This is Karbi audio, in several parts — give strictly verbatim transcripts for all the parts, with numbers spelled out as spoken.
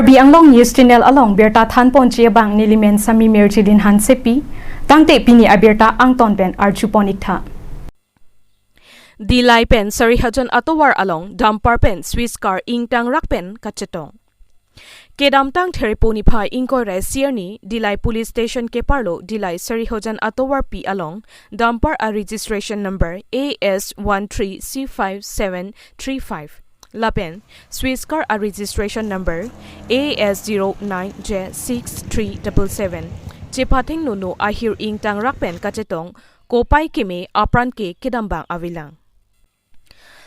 Karbi Anglong News Channel along birta thanponji abang nelimen Sami Mirjilin Hansepi, tangte pini abirta angton pen arjupon iktha. Dillai pen Sarihajan atovar along dumper pen Swiss car ingtangrak pen kachetong. Kedamtang Therepo niphai ingkoi ra isi arni Dillai Police Station keparlo Dillai Sarihajan atovarpi along dumper a registration number A S one three C five seven three five lapen Swiss car a registration number A S zero nine J six three double seven chepathengnono ahir ingtangrak pen kachetong kopai keme apran ke kedambang avelang.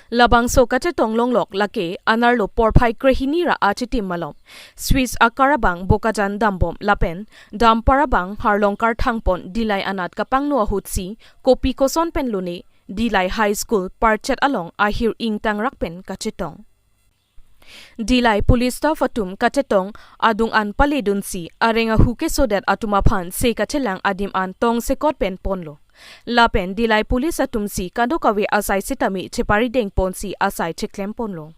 Labangso kachetong longlok lake anerlo porphai krehini ra achitim malom Swiss a-car abang Bokajan dambom lapen dumper abang Harlongkar thangpon Dillai anat kapangno ahutsi kopi koson pen lone Dillai High School parchet along ahir ingtangrak pen kachetong. Dillai police staff atum kachetong adung an paledunsi areng ahu kesodet atum aphan se kachelang adim an tongsekot pen ponlo. Lapen Dillai police atumsi kadokave asai sitame cheparideng ponsi asai cheklem ponlo.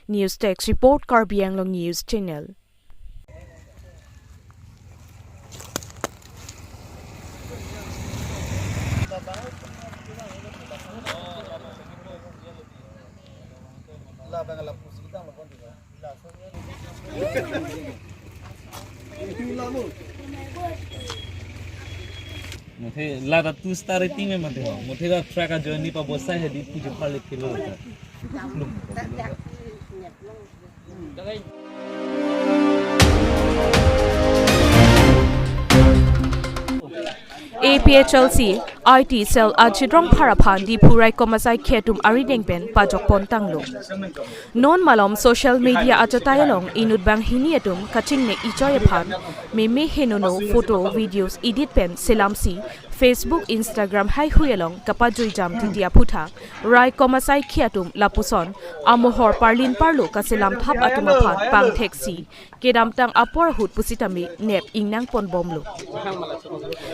News Desk Report, Karbi Anglong News Channel. Muthe lata two star rating me mate ho. Muthe la track a journey pa bosai hedi pujo pale kilo ta. A P H L C I T cell achidrong phar aphan Diphu raikom asaikhei atum arideng pen pajokpon tanglo. Non malom social media achatai along inut banghini atum kachingne ichoi aphan meme henono photo videos edit pen selamsi Facebook, Instagram haihui along kapajuijam titi aphuthak raikom asaikhei atum lapuson amohor parlin parlo kaselam thap atum aphan pangtheksi kedamtang apor ahut pusitame nep ingnang ponbomlo.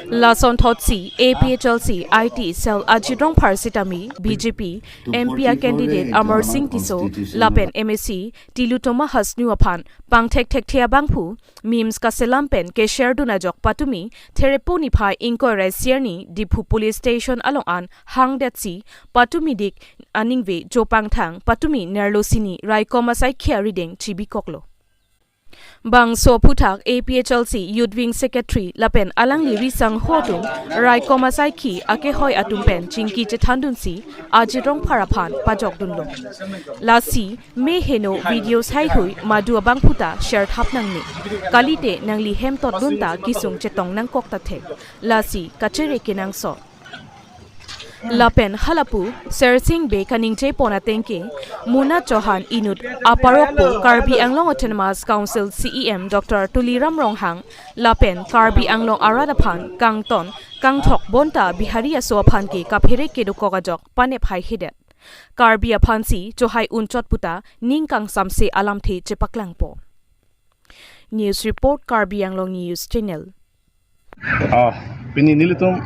Lason thotsi A P H L C I T cell achidrong phar sitame B J P M P a candidate Amar Singh Tisso lapen M A C Tilottama Hasnu aphan pangthek thekthe abangphu memes kaselam pen keshare dun ajok patumi Therepo niphai ingkoi ra isi arni Diphu Police Station along an hangdetsi patumi dik aningve jopangthang patumi nerlo sini raikom asaikhei arideng chibikoklo. Bangso aphuthak A P H L C Youth Wing Secretary lapen alangli risangho atum raikom asaikhei akehoi atum pen chingki chethandunsi achidrong phar aphan pajokdunlo. Lasi me heno videos haihui madu abangphu ta share thap nangne. Kalite nangli hem totdun ta kesung chetong nangkok ta thek. Lasi kachere kenangsot. Lapen halapu Sersing Bey kaningje pon atengke Mona Chauhan inut aparokpo Karbi Anglong Autonomous Council C E M Doctor Tuliram Ronghang lapen Karbi Anglong arat aphan kangton kangthok bonta Bihari aso aphan ke kaphere kedokok ajok panep haihedet. Karbi aphansi chohai unchot puta ning kangsamse alamthe chepaklangpo. News report, Karbi Anglong News Channel. Ah, pini nelitum,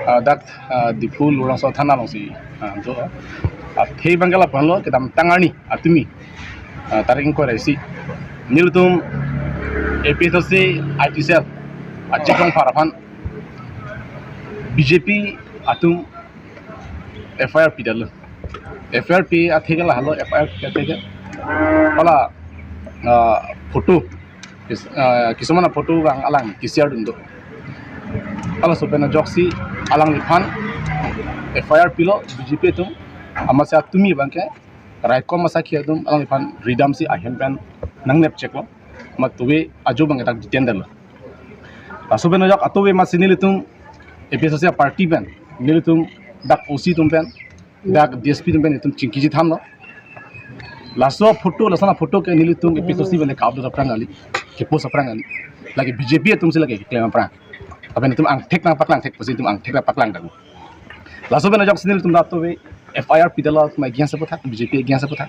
ah, dak, ah, Diphu Luhrangso thana alongsi, ah, do, ah, thei bangkela ponlo kedamtang arni atumi, ah, tarik ingkoi ra isi nelitum A P H L C I T cell achidrong phar aphan B J P atum F I R pidetlo. F I R pi atheke la halo F I R pi atheke hala, ah, photo kis-, ah, kisumana photo abang alang keshare dun do. Halaso pen ajoksi alangliphan F I R pilo B J P atum, amatsi atumi bangke raikom asaikhei atum alangliphan ridamsi ahem pen nangnep cheklo. Amat tuve ajo bangke dak jiten detlo. Laso pen ajok atuve amatsi nelitum A P H L C party pen nelitum dak O C atum pen dak D S P atum pen itum chingki chethanlo. Laso photo, laso na photo ke nelitum A P H L C pen kap do aphrang kali, ke-post aphrang kali. Lake B J P atumsi lake keklem aphrang. Lapen itum angthek nangpaklang thek pusi itum angthek nangpaklang dak. Laso pen ajoksi nelitum dak atuve F I R pidetlo, atum against aputhak, B J P against aputhak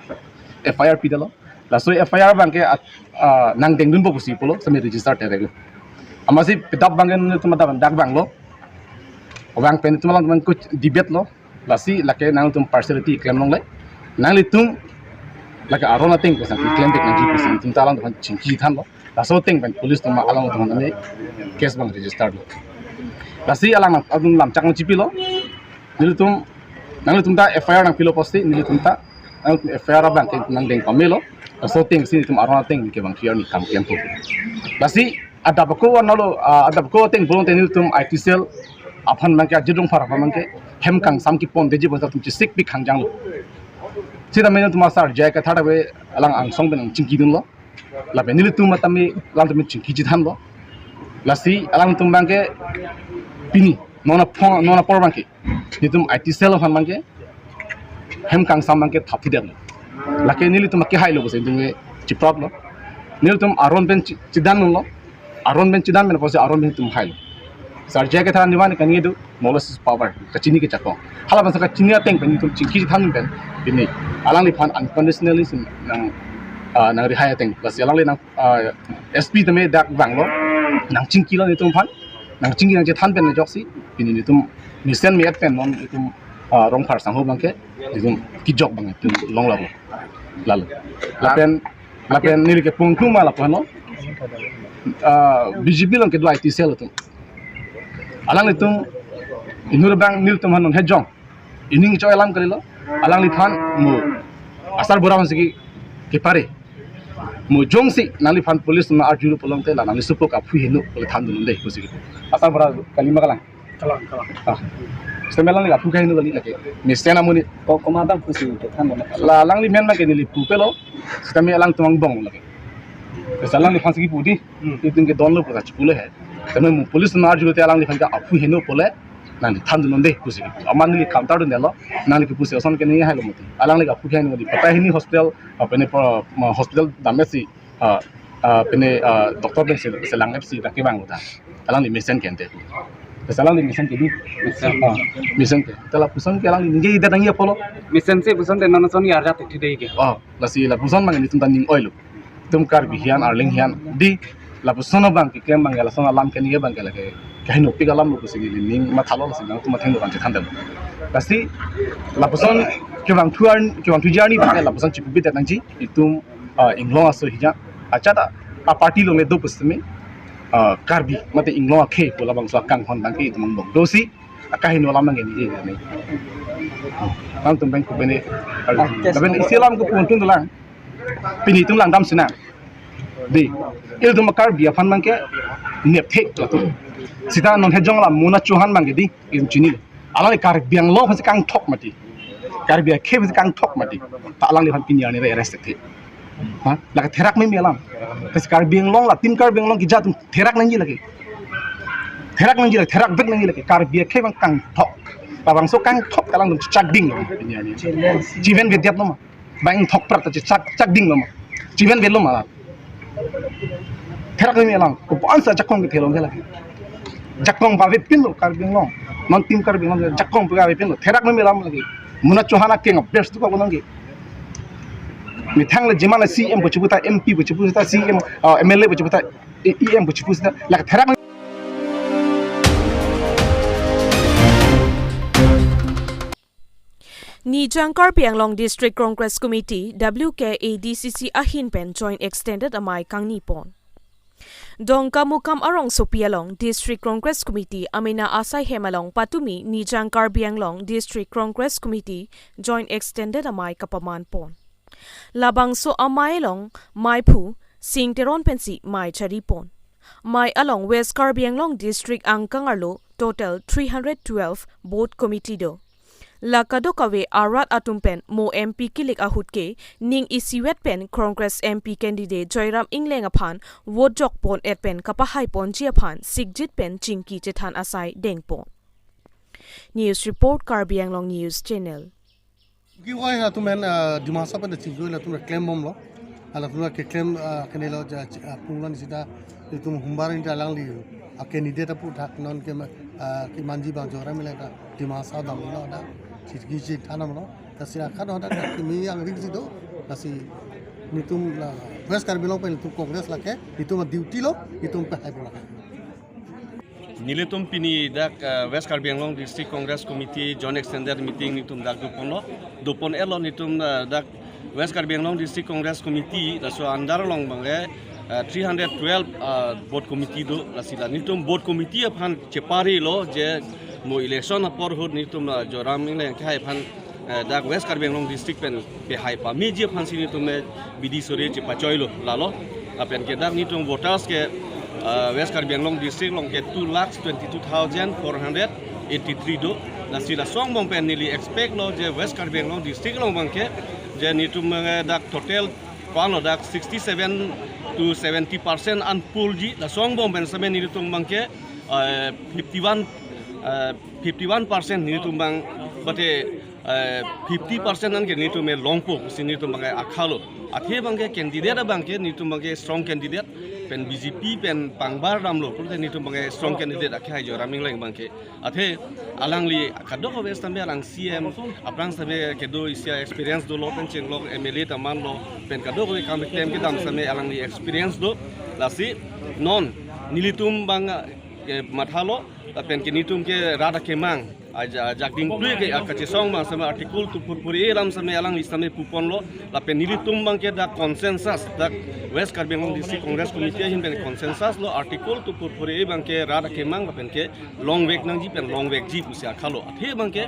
F I R pidetlo. Laso F I R bangke at-, ah, nangdengdunpo pusi pulo, sami register te degu. Amatsi pedap bangke nelitum dak, dak banglo. Obang pen itum alang bang kuch debate lo. Lasi lake nangtum partiality klem longle. Nanglitum Lake aron ateng pen sang keklem pik nangji pusi nelitum ta alangtum aphan chingki thanlo. Laso ateng pen police atum alangtum aphan ani case abang register lo. Lasi alang atum lam chak nangchipilo. Nelitum, nanglitum ta F I R nangpilo pusi nelitum ta nang F I R abang ke nangdeng pamelo. Laso ateng si nelitum aron ateng ke bang F I R ni kam klem po. Lasi adap ako analo, ah, adap ako ateng bolong te nelitum I T cell aphan abang ke ajidong phar aphan abang ke hem kangsam kepon deji bonta atum chesik pik hangjang lo. Sita mena atum asar jai kathar ave alang angsong pen chingki dunlo. Lapen nelitum matami alangtum chingki chethanlo. Lasi alangtum abang ke pini non apor, non apor abang ke nelitum I T cell aphan abang ke hem kangsam abang ke thap thidetlo. Lake nelitum ke hailo pusi nelitum ke chipraplo. Nelitum aron pen chi-, chedandunlo. Aron pen chedan pen pusi aron pen nelitum hailo. Sar jai kathar niwan kan ngedu knowledge is power. Kachini ke chakong. Hala bangso kachini ateng pen nelitum chingki chethan pen pini alangliphan unconditionally si nang, ah, nangrihai ateng. Lasi alangli nang, ah, S P tame dak vanglo. Nangchingkilo nelitum aphan. Nangchingki nangchethan pen ajoksi pini nelitum mesen me-et pen non nelitum, ah, Rongphar sangho abang ke nelitum kejok abang nelitum longlo. Lalo. Lapen, lapen neli kepungthuma lapuan lo. Ah, B J P along kedo I T cell atum. Alanglitum inut abang nelitum aphan non hejong. Ining choi alam kalilo. Alangliphan mo asar bura aphan si kepare. Mo jongsi nangliphan police atum arjulo pulote la nangli supo ke aphu heno pule thandun unde pusi. Asar bura kalima kalang. Kalang, kalang. Ah. Sitame alangli aphu kaheno kali lake. Mesen amonit. Ko komat abang pusi kethan lo. La alangli men abang ke neli pupelo. Sitame alangtum angbong lake. Sita alangliphan si kipu di. Hmm. Itum kedonlo puta chipule he. Sitame mo police atum arjulo te alangliphan ke aphu heno pule nangli thandun unde pusi. Amat neli counter dundelo. Nangli kipu si ason ke neli hailo mati. Alangli aphu kaheno di. Patta hini hospital, ah, pene pro, ma hospital damage si, ah, ah, pene, ah, doctor pen si, selang F C dak kevang uta. Alangli mesen ke ante. Sita alangli mesen ke di. Mesen. Ah, mesen ke. Te lapuson ke alangli ningje ida nangji apotlo. Mesen si puson te non ason arjat thekthedei ke. Oh, lasi lapuson abang nelitum ta ning oilo. Itum Karbi hian, Arleng hian di lapuson abang keklem abang ke lason alam ke ningje abang ke lake kahinopik alam lo pusi neli ning mathalo lasi nangtum athengno abang chethan dam. Lasi lapuson kevangthu ar, kevangthuji arni abang ke lapuson chipu bidet nangji itum, ah, inglong aso hija. Achat a, a party along le do pusitame, ah, Karbi mate inglong akhei pu labangso akanghon abang ke itum angbong dosi akaheno alam abang ke neli. Nangtum abang ke pene. Lapen isi alam ke pun tun lang. Pini itum langdam sinang. Di, ilitum Karbi aphan abang ke nepthek latum. Sita non hejong la Mona Chauhan abang ke di, itum chinilo. Alangli Karbi Anglong aphan si kangthok mati. Karbi akhei aphan si kangthok mati. Ta alangliphan pini arni re arrest thekthe. Ha? Lake therak meme alam. Kasi Karbi Anglong la, tim Karbi Anglong keja atum therak nangji lake. Therak nangji lake, therak bek nangji lake. Karbi akhei abang kangthok. Labangso kangthok ta alangtum chakdinglo pini arni. Chiven vedet lo ma. Bang thok prak ta chak, chakdinglo ma. Chiven vetlo ma. Therak meme alam. Kopi-an sa jakong kethe long ke lake. Jakong pavepinlo Karbi Anglong. Non tim Karbi Anglong jakong pavepinlo. Therak meme alam lake. Mona Chauhan akeng best tu ko nangke. Methang le jemana C M pu chiputa, M P pu chiputa, C M, uh, M L A pu chiputa, E M pu chiputa. Lake therak Nijang Karbi Anglong District Congress Committee, W K A D C C ahin pen joint extended amei kangni pon. Dongkamukam arongsopi along District Congress Committee amena asai hem along patumi Nijang Karbi Anglong District Congress Committee joint extended amei kapaman pon. Labangso amei along meiphu Sing Teron pensi mei chari pon. Mei along West Karbi Anglong District angkang arlo total three hundred twelve booth committee do. La kadokave arat atum pen mo M P kilik ahut ke ning isivet pen Congress M P candidate Joyram Engleng aphan vote jok pon et pen kapahai ponji aphan sikjit pen chingki chethan asai deng pon. News report, Karbi Anglong News Channel. Kiwai atum pen, ah, Dima Hasao pen chingki atum klem bomlo. Halatum keklem, ah, kenelo ja, ah, punglan sita itum humbar inta alangli, ah, candidate aputhak non ke, ah, kemanji abang Joyram Engleng ta Dima Hasao damlo da. Chingki chethan damlo. Lasi akhai hadak kimi angring si do. Lasi nelitum la West Karbi Anglong pen nelitum Congress lake, nelitum duty lo, nelitum pehai pon lake. Nelitum pini dak, eh, West Karbi Anglong District Congress Committee Joint Extended Meeting nelitum dak doponlo, dopon-etlo nelitum, eh, dak West Karbi Anglong District Congress Committee laso under along abangke, eh, three hundred twelve, ah, booth committee do, lasi la nelitum booth committee aphan cheparilo je mo election apor ahut nelitum la Joram Engleng kehai aphan, eh, dak West Karbi Anglong District pen pehai pameji aphansi nelitum, eh, bidi sore chepachoilo lalo. Lapen ke dak nelitum voters ke, eh, West Karbi Anglong District along ke two lakhs twenty-two thousand four hundred eighty-three do. Lasi laso angbong pen neli expect lo je West Karbi Anglong District along abangke je nelitum, eh, dak total ko-an lo dak sixty-seven to seventy percent an poll ji, laso angbong pen same nelitum abangke, eh, fifty-one, eh, fifty-one percent nelitum abang, bate, eh, fifty percent an ke nelitum longpo pusi nelitum abangke akhalo. Athe abangke candidate abangke nelitum abangke strong candidate pen B J P pen pangbar damlo pulote nelitum abangke strong candidate akehai Joram Engleng abangke. Athe alangli kadokave sitame alang C M, aphrang sitame kedo isi a-experience dolo pen chenglok, M L A ta manlo, pen kadokave kam keklem kedam sitame alangli experience do. Lasi non nelitum abang, eh, mathalo, lapen ke nelitum ke rat akemang, aja-, ajak dingklui ke kachesong abang sitame Article two four four A alam sitame alangli sitame puponlo, lapen nelitum abangke dak consensus, dak West Karbi Anglong District Congress Committee ahin pen consensus lo Article two four four A abangke rat akemang lapen ke longvek nangji pen longvekji pusi akhalo. Athe abangke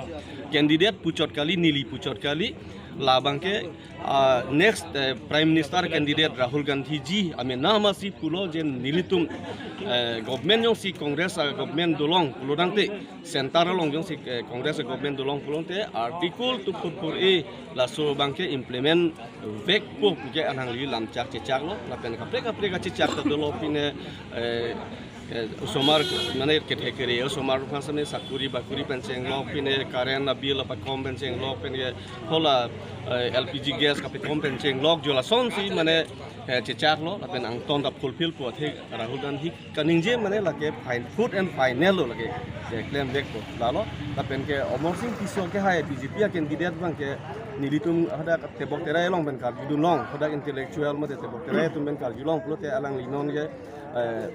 candidate puchot kali, neli puchot kali, la abangke, ah, next, eh, Prime Minister candidate Rahul Gandhi ji amena masi pulo je nelitum, eh, government jongsi Congress a-government dolong pulo tangte, center along jongsi, eh, Congress a-government dolong pulote Article two four four A laso abangke implement vekpo puke alangli lamchak chechaklo, lapen kaprek kaprek kachechak ta dolo pine, eh, eh, osomar mane kethe kere osomar aphan sitame sakuri bakuri pen chenglok, pine current a-bill apakom pen chenglok, pine hola, eh, L P G gas kapakom pen chenglok, jo lasonsi mane, eh, chechaklo, lapen angton ta fulfill po athe Rahul Gandhi kaningje mane lake fine, fourth and final lo lake, eh, klemvekpo lalo. Lapen ke Amarsing Tisso kehai B J P a-candidate abangke nelitum hadak tebok terai along pen karjudun long, hadak intellectual mate tebok terai atum pen karjulong pulote alangli non ke, eh,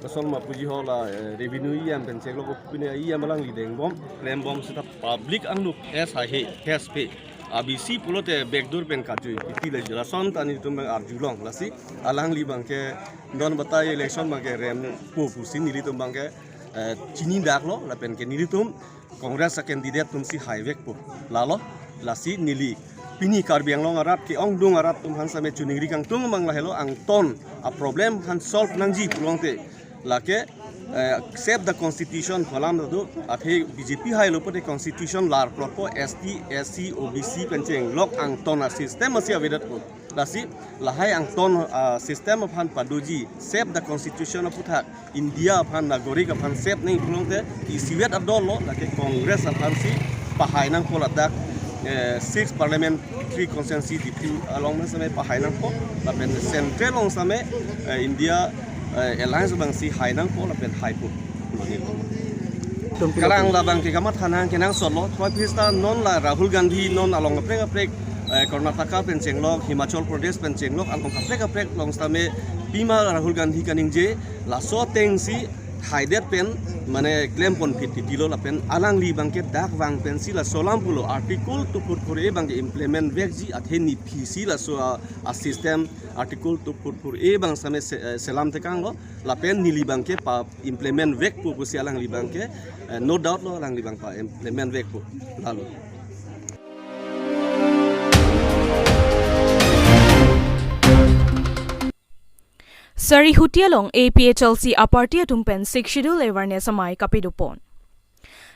kosonma puji hola, eh, revenue E M pen chenglok pine E M alangli dengbom, klembom seta public angno hes haihe, hes pe. A B C pulote backdoor pen kachui, iti le jelason ta nelitum abang arjulong. Lasi alangli abangke non batai election abangke rempo pusi nelitum abangke, eh, chinidaklo, lapen ke nelitum Congress a-candidate atumsi haivekpo lalo. Lasi neli pini Karbi Anglong arat ke-ongdung arat atum aphan sitame choningri kangtung abang lahelo, angton a-problem aphan solve nangji pulote lake, eh, save the constitution pu alam ta do, athe B J P hailo pulote constitution larplotpo, S T, S C, O B C pen chenglok angton a-system masi avedetpo. Lasi lahai angton a-system aphan padoji, save the constitution aputhak, India aphan, nagorik aphan save nangji pulote isivet adol lo, lake Congress aphansi pahai nangpo ladak, eh, six parliamentary constituency Diphu along pen sitame pahai nangpo, lapen central along sitame, eh, India, eh, alliance abangsi hai nangpo lapen haipo. Kalang labangke kamatha nang kenangsotlo, thoi pista non la Rahul Gandhi non along kaprek kaprek, eh, Karnataka pen chenglok, Himachal Pradesh pen chenglok, along kaprek kaprek along sitame pima Rahul Gandhi kaningje, laso atengsi haidet pen mane klemponphit titilo, lapen alangli abangke dak vang pensi laso alam pulo Article two four four A abangke implement vekji, athe nephisi laso a, a-system Article two four four A abang sitame se-, eh, selam tekanglo, lapen neli abangke pa-implement vekpo pusi alangli abangke, eh, no doubt lo alangli abang pa-implement vekpo lalo. Sarihuti along A P H L C a-party atum pen Sixth Schedule awareness amei kapidopon.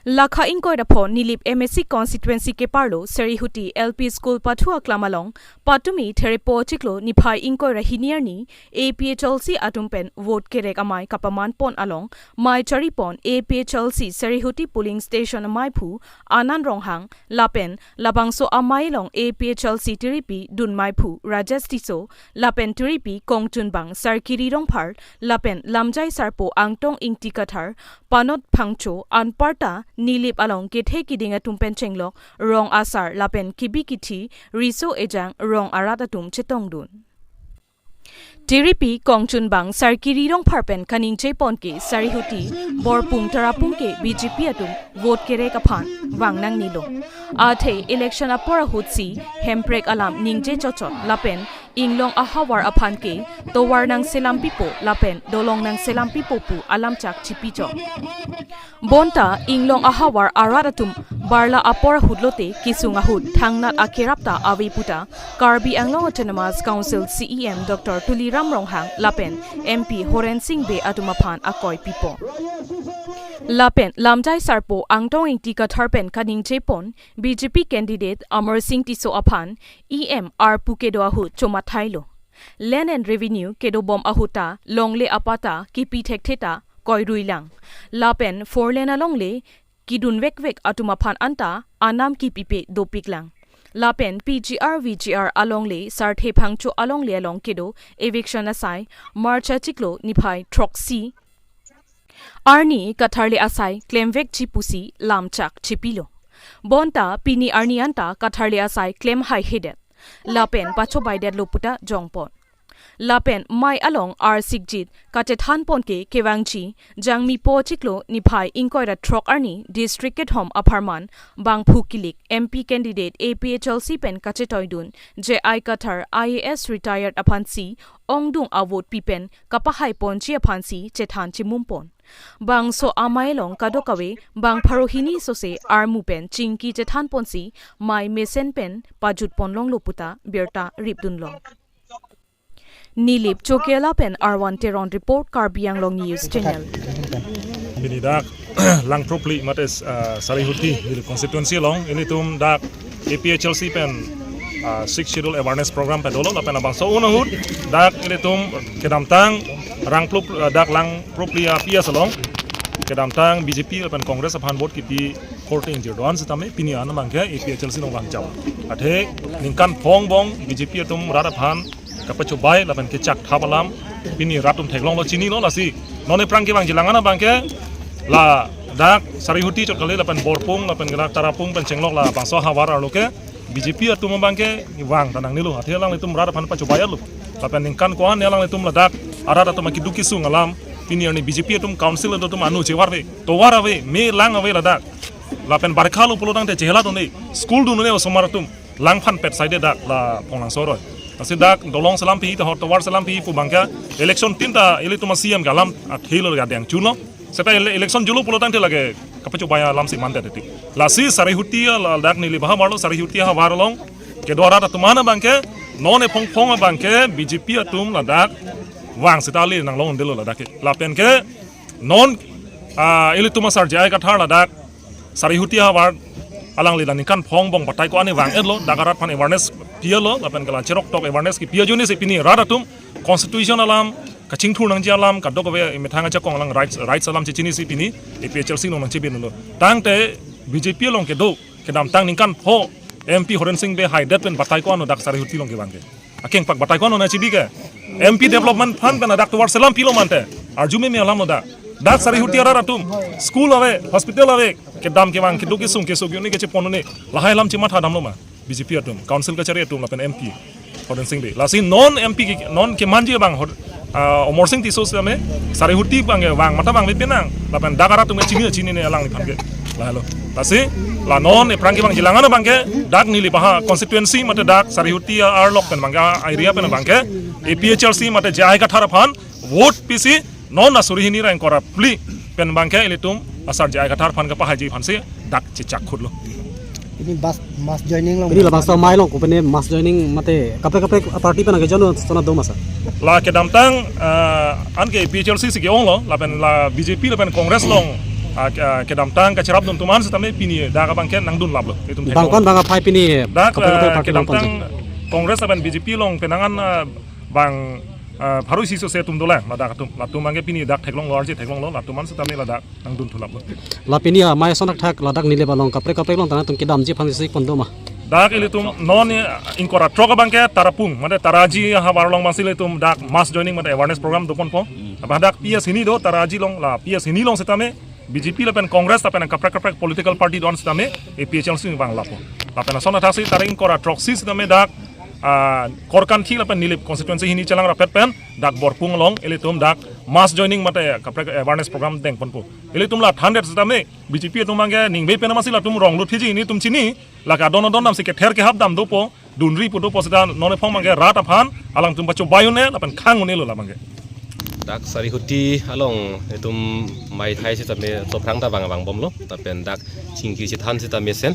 Lakha ingkoi ra pho Nilip M A C constituency keparlo Sarihuti L P school pathu aklam along patumi therepo chiklo niphai ingkoi ra hini arni A P H L C atum pen vote kerek amei kapamanpon along mei charipon A P H L C Sarihuti polling station ameiphu Anand Ronghang lapen labangso amei along A P H L C tiripi dunmeiphu Rajesh Tisso lapen tiripi kongchunbang Sarkiri Rongphar lapen lamjai sarpo Angtong Ingti Kathar, Panot Phangcho anparta Nilip along kethe kiding atum pen chenglok rong asar lapen kebi kethe riso ejang rong arat atum chetongdun. Tiripi kongchunbang Sarkiri Rongphar pen kaningje pon ke Sarihuti, Borpung Tarapung ke B J P atum vote kerek aphan vang nangnelo. Athe election apor ahutsi hemprek alam ningje chotchot lapen inglong ahavar aphan ke tovar nangselam pipo lapen dolong nangselam pipo pu alamchak chipi chot. Bonta inglong ahavar arat atum barla apor ahut lote kesung ahut thangnat akerap ta ave puta Karbi Anglong Autonomous Council C E M Doctor Tuliram Ronghang lapen M P Horen Sing Bey atum aphan akoi pipo. Lapen lamjai sarpo Angtong Ingti Kathar pen kaningje pon B J P candidate Amar Sing Tisso aphan E M arpu kedo ahut chomathailo. Land and Revenue kedo bom ahut ta longle apata kipi thekthe ta koiruilang. Lapen four lane alongle kidun vekvek atum aphan anta anam kipipe dopiklang. Lapen P G R V G R alongle Sarthe Phangcho alongle along kedo eviction asai March achiklo niphai throksi arni katharli asai klemvekji pusi lamchak chipilo. Bonta pini arni anta katharli asai klem haihedet lapen pachobaidetlo puta jongpon. Lapen mei along arsikjit kachethan pon ke kevangji Jangmi po chiklo niphai ingkoi ra throk arni district kethom apharman bangphu kilik M P candidate A P H L C pen kachetoidun J I Kathar I A S retired aphansi ongdung avote pipen kapahai ponji aphansi chethan chimum pon. Bangso amei along kadokave bang pharo hini sose armu pen chingki chethan ponsi mei mesen pen pajut pon longlo puta birta ripdunlong. Nilip Chokela pen Arwan Teron report, Karbi Anglong News Channel. Pini dak Langpropli mate, ah, Sarihuti Nilip constituency along ilitum dak A P H L C pen, ah, Sixth Schedule awareness program pen dolo lapen abangso un ahut dak ilitum kedamtang Rangplup, ah, dak Langpropli a P S along kedamtang B J P lapen Congress aphan vote kipi korte ingjir do-an sitame pini an abangke A P H L C along vangcham. Athe ningkan phongbong B J P atum rat aphan kapachobai lapen kechakthap alam pini rat atum theklonglo, chinilo. Lasi non ephrang kevangji lang an abangke ladak Sarihuti chot kali lapen Borpung lapen dak Tarapung pen chenglok labangso ahavar arlo ke B J P atum abangke vang ta nangnelo. Athe alanglitum rat aphan pachobai arlo. Lapen ningkan ko-an alanglitum ladak arat atum akiduk kesung alam pini arni B J P atum council atum anu chevar ave, tovar ave, mei lang ave ladak. Lapen barkha lo pulo tangte chehela dun-e, school dun-e osomar atum. Langphan pet side dak la Phonglangso aroi. Lasi dak dolong selam pi, tovar selam pi pu abangke election tin ta ilitum a C M ke alam athelo ga deng chulo. Seta ele-, election julo pulo tangte lake kapachobai alam si mandet tik. Lasi Sarihuti ladak Nilip ahavar lo, Sarihuti ahavar along kedo arat atum an abangke non ephongphong abangke B J P atum ladak vang seta le nanglongdelo ladak ke. Lapen ke non, ah, ilitum asar J I Kathar ladak Sarihuti ahavar alangli la ningkan phongbong batai ko-an vang-etlo, dak arat aphan awareness pi-etlo, lapen ke la cheroktok awareness kipi ajoine si pini rat atum constitution alam, kachingthur nangji alam, kadokave methang ajakong alam rights, rights alam chechinisi pini A P H L C along nangchebinlo. Tangte B J P along kedo kedamtang ningkan pho M P Horen Sing Bey haidet pen batai ko-an dak Sarihuti along kevang ke. Akengpak batai ko-an nangchebi ke. M P development fund pen dak tovar selam pilo mante. Arju meme alam lo dak. Dak Sarihuti arat atum school ave, hospital ave, kedam kevang, keduk kesung, kesung un-e, kechepon un-e. Lahai alam chematha damlo ma B J P atum, council kachari atum lapen M P Horen Sing Bey. Lasi non M P ke, non kemanji abang Hor-, ah, Amar Sing Tisso sitame Sarihuti abangke vang matha vangve penang. Lapen dak arat atum ke chini chinine alangliphan ke. Lahelo. Lasi la non ephrang kevangji lang an abangke dak Nilip aha constituency mate dak Sarihuti arlok pen abangke, a area pen abangke A P H L C mate J I Kathar aphan vote pisi non asuri hini ra ingkoi ra phli pen abangke ilitum asar J I Kathar aphan kapahaiji aphansi dak chechak khutlo. Pini bas mass joining along. Pini labangso amei along kopine mass joining mate kaprek kaprek party pen nangkejoin asonat do ma sir? La kedamtang, ah, anke A P H L C si ke-onglo, lapen la B J P lapen Congress along, ah, ke-, ah, kedamtang kacherapdun atum an sitame pini dak abangke nangdunlaplo. Itum bang thek-ong. Kon bang aphai pini dak, kaprek kaprek ah, party along kedamtang kon. Congress lapen B J P along penang an, ah, bang, ah, pharo isi sose atum dolang, ladak atum. Latum abangke pini dak theklonglo, arje theklonglo, latum an sitame ladak nangdun thulaplo. La pini amei ason thakthak ladak Nilip along kaprek kaprek along tangtung kedamji aphansi pon do ma? Dak ilitum non, eh, ingkoi ra throk abangke Tarapung, mate Taraji ahavar along abangsi ilitum dak mass joining mate awareness program doponpo. Apa dak P S hini do, Taraji along la P S hini along sitame B J P lapen Congress lapen kaprek kaprek political party do-an sitame A P H L C vanglapo. Lapen ason athaksi tarik ingkoi ra throksi sitame dak ah, Korkanthi lapen Nilip constituency hini chelang rapet pen dak Borpung along ilitum dak mass joining mate kaprek awareness program dengponpo. Ilitum la thandet setame B J P atum abangke ningve pen amatsi latum rong lut hiji, ilitum chini, lake adon adon damsi kether kehap dam dopo, dunri pu dopo seta non ephong abangke rat aphan alangtum pachobai un-e lapen khang un-elo labangke. Dak Sarihuti along itum mai thai setame chophrang ta vang vang bomlo, lapen dak chingki chethan seta mesen,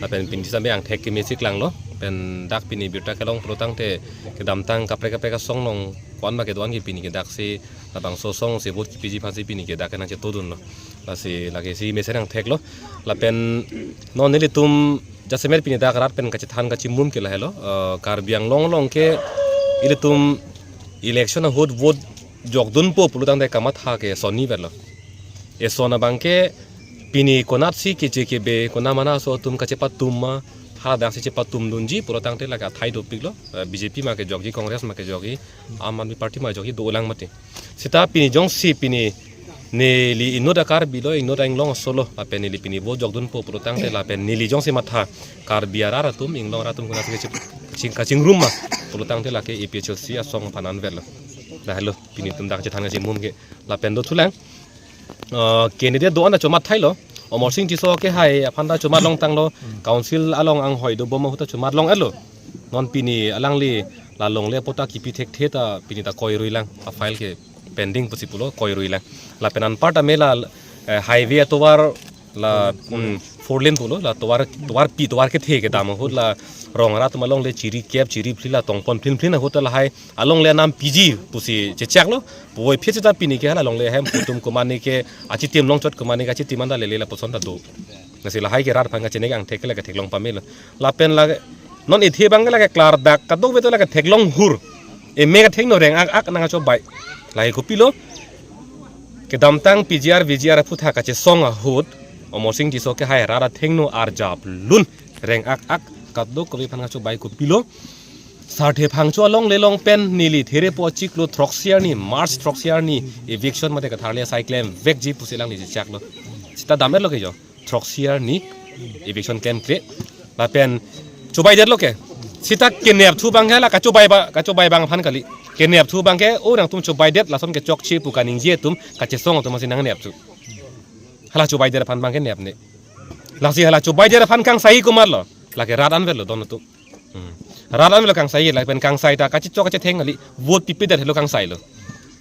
lapen pini setame angthek keme cheklanglo, pen dak pini birta kelong pulotangte kedamtang kaprek kaprek asong along ko-an ma kedo-an ke pini ke daksi labangso asong si vote kipiji aphansi pini ke dak kenang chetodunlo. Lasi lake si mesen angtheklo. Lapen non ilitum jasemet pini dak rat pen kachethan kachimum ke lahelo. Eh, Karbi Anglong along ke ilitum election ahut vote jokdunpo pulotangte kamatha ke sonni verlo. Eson abangke pini konatsi keche kebe, konat mena aso atum kachepatum ma, hadaksi chepatumdunji pulotangte lake athai dopiklo. Eh, B J P ma kejokji, Congress ma kejokji, Aam Aadmi Party ma jokji, dolang mati. Seta pini jongsi pini neli inut a-Karbi lo, inut a-Anglong aso lo, lapen neli pini vote jokdunpo pulotangte lapen neli jongsi matha Karbi arat atum, Anglong arat atum konatsi kaching, kachingrum ma pulotangte lake A P H L C asong aphan anverlo. Lahelo pini itum dak chethan kachimum ke. Lapen dothulang, eh, candidate do-an ta chomat thailo. Amarsing Tisso kehai aphan ta chomat longtanglo. Council along anghoi dobom ahut ta chomat long-etlo. Non pini alangli la longle apot ta kipi thekthe ta pini ta koiruilang, a-file ke pending pusi pulo, koiruilang. Lapen anparta me la, eh, highway atovar la, hmm, four lane pulo, la tovar, tovarpi, tovar kethe kedam ahut la rong arat atum alongle chiri kep chiri phli la tongpon phlin phlin ahut ta lahai alongle anam piji pusi chechaklo. Puvoiphit seta pini ke hala longle ahem atum komane ke achitim longchot, komane ke achitim anta lele lapuson ta do. Lasi lahai ke rat aphan kachini ke angthek ke lake theklong pamelo. Lapen la non ethe abangke lake klardak kadokave ta lake theklong hur. Eme kathengno reng ak ak nangkachobai. Lahai kopilo, kedamtang P G R, V G R aphuthak kachesong ahut, Amarsing Tisso kehai rat athengno arjap lun reng ak ak, kadokave aphan kachobai kopilo. Sarthe Phangcho alongle along pen neli therepo achiklo throksi arni, March throksi arni, eviction mate katharli asai klemvekji pusi alangli chechaklo. Seta dam-etlo ke jo, throksi arni eviction klemkle. Lapen chobaidetlo ke. Seta kenepthu abangke la kachobai ba, kachobai abang aphan kali. Kenepthu abangke, o nangtum chobaidet lason kechokche pu kaningje atum, kachesong atum asi nangnepthu. Hala chobaidet aphan abangke nepne. Lasi hala chobaidet aphan kangsai komatlo. Lake rat anverlo don atum. Hmm. Rat anverlo kangsai, lapen kangsai ta kachechok kachetheng kali, vote pipedet helo kangsailo.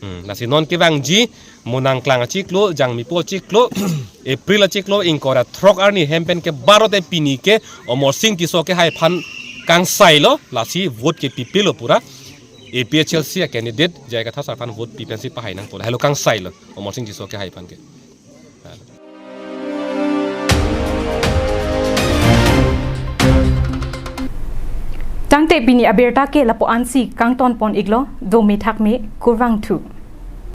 Hmm. Lasi non kevangji, Monang klang achiklo, Jangmipo achiklo, April achiklo, ingkoi ra throk arni hem pen ke barote pini ke Amarsing Tisso kehai aphan kangsailo, lasi vote ke pipelo pura. A P H L C a-candidate J I Kathar sir aphan vote pi pensi pahai nangpo, lahelo kangsailo Amarsing Tisso kehai aphan ke. Tangte pini abirta ke lapu-ansi kangtonpon-iklo, do mithak me, kurvangthu.